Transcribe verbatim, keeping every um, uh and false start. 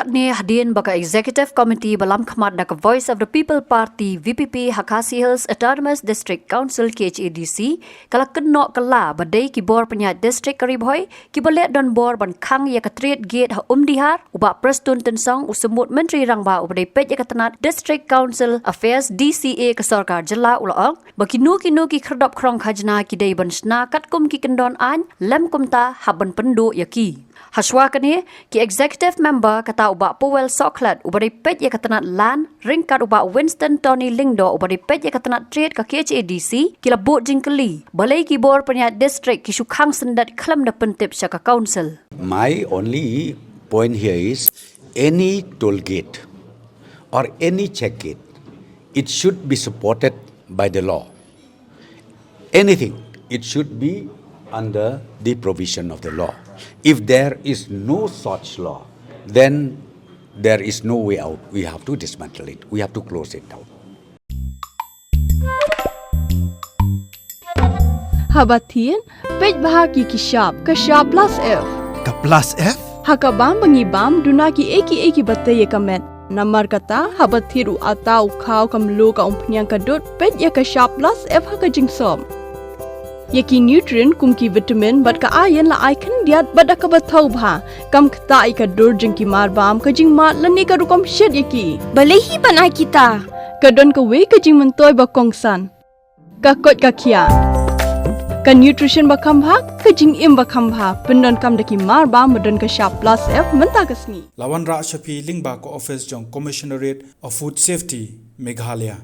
Ne hadien ba ka Executive Committee ba lam khmat da ka Voice of the People Party, V P P, ha Khasi Hills Autonomous District Council, K H A D C, ka la kynnoh kylla ba dei ki bor pynïaid district ka Ri Bhoi ki ba leh don bor ban khang ïa ka trade gate ha Umdihar, u Bah Prestone Tynsong, u Samut Myntri Rangbah u ba dei peit ïa ka tnat District Council Affairs, D C A, ka sorkar jylla, u la ong ba kino kino ki khyrdop khrong khajna ki dei ban shna katkum ki kyndon aiñ, lem kumta hap ban pynduh ïa ki. Hashwa kane, ki executive member kata u Bah Powell Sohkhlet u ba dei peit ïa ka tnat Land, ryngkat u Bah Winston Tony Lyngdoh u ba dei peit ïa ka tnat Trade ka K H A D C, ki la buh jingkylli balei ki bor pynïaid district ki shu khang syndet khlem da pyntip sha ka council. My only point here is any toll gate or any check gate, it should be supported by the law. Anything, it should be under the provision of the law. If there is no such law, then there is no way out. We have to dismantle it. We have to close it down. Haba thied, peit bha ki ki shap, ka shap plus F. Ka plus F? Ha ka bam ba ngi bam, duna ki ei ki ei ki ba tei ïa ka met. Namar kata, haba thied u ata, u khaw, ka mluh, ka umphniang, ka dud, peit ïa ka shap plus F ha ka jingsop. Ïa ki nutrient kum ki vitamin bad ka iron la ai khyndiat bad da kaba thaw bha. Kam ktah ïa ka dur jong ki mar bam, ka jingmad lane ka rukom shet ïa ki. Balei hi ban ai kita? Ka don kawei ka jingmyntoi ba kongsan. Ka koit ka khiah. Ka nutrition ba kham bha, ka jingim ba kham bha, pyndonkam da ki mar bam ba don ka shap plus F mynta ka sngi. La wanrah sha phi lyngba ka office jong Commissionerate of Food Safety, Meghalaya.